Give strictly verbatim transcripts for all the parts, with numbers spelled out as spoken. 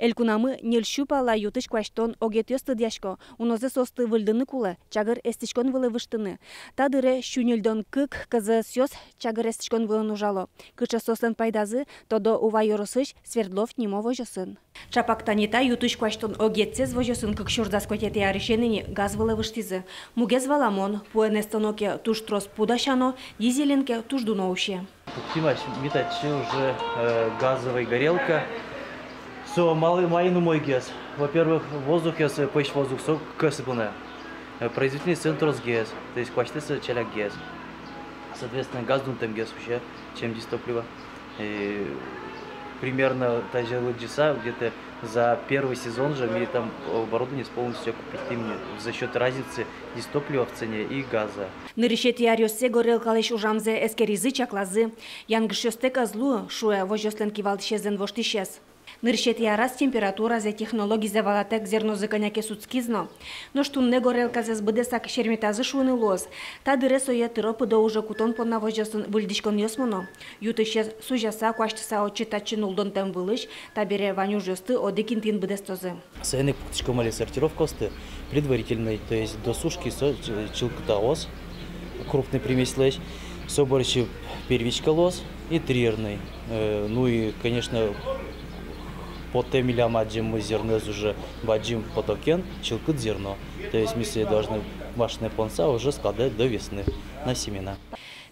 Элькунамы ньыль сю пала ю-тысь куасьтон огетъёс тыдъясько. Унозэ соосты выльдыны кулэ, чагыр эстӥськон вылэ выжтыны. Та дыре сю ньыльдон кык КЗС-ъёс чагыр эстӥськон вылын ужало. Кыӵе соослэн пайдазы, тодо Ува ёросысь Свердлов нимо возёсын. Чапак тани та ю-тысь куасьтон огетсэс возёсын кык сюрс дас куатетӥ арысен ини газ вылэ выжтӥзы. Мугез валамон: пуэн эстоно ке, туж трос пу дасяно, дизелен ке, туж дуно усе. Пуктӥм ась ми татчы уже, э, газовой горелка. Со малы, маин умойгес? Во-первых, воздухез, э, пӧсь воздух, со кӧсы понэ. Э, производительностез тросгес, то есть куасьтэ со ӵалякгес. Соответственно, газ дунтэмгес усе, чем дизтопливо. И примерно тазьы лыдӟыса, где-то за первый сезон же ми там оборудованиез полностью окупитьтӥм за счёт разницы дизтоплива в цене и газа. Нырысетӥ аръёссэ горелкалэсь ужамзэ эскеризы, чаклазы. Янгышъёстэк ӧз луы, шуэ возёслэн кивалтӥсезлэн воштӥсез. Нырысетӥ араз температуразэ, технологизэ валатэк зернозы кӧня ке сутскиз но. Нош туннэ горелказэс быдэсак серметазы шуыны луоз. Та дыре сое тыро-пыдо уже кутон понна возёсын выльдӥськонъёс мыно. Ю-тысез сузяса, куасьтыса отчы-татчы нуллонтэм вылысь, табере вань ужъёсты одӥг интыын быдэстозы. Соин ик пуктӥськом али сортировкаосты, предварительной, то есть до сушки со ч-, чылкытаос, крупной примесьлэсь, со бӧрсьы первичка луоз и триерный. Э, ну и, конечно, потэ милям адӟеммы зерноез уже бадӟым потокен, чылкыт зерно. То есть ми сое должны машинаен понса уже складывать до весны на семена.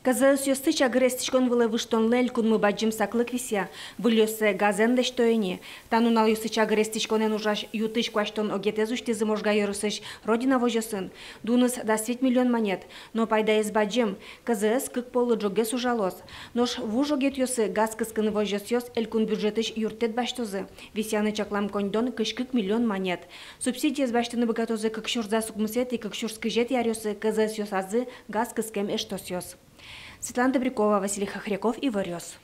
КЗС-ёсты чагыр эстӥськон вылэ выжтонлы элькунмы бадӟым саклык висъя. Выльёссэ газэн лэсьто ини. Та нуналъёсы чагыр эстӥськонэн ужась ю-тысь куасьтон огетэз усьтӥзы Можга ёросысь «Родина» возёсын. Дуныз дас вить миллион манет. Но пайдаез бадӟым. КЗС кык поллы ӝоггес ужалоз. Нош вуж огетъёсы газ кыскыны возёсъёс элькун бюджетысь юрттэт басьтозы. Висъяны чаклам коньдон кызь кык миллион манет. Субсидиез басьтыны быгатозы кык сюрс дас укмысэтӥ, кык сюрс кызетӥ аръёсы КЗС-ёсазы газ кыскем эштосъёс. Светлана Добрякова, Василий Хохряков, «Иворъёс».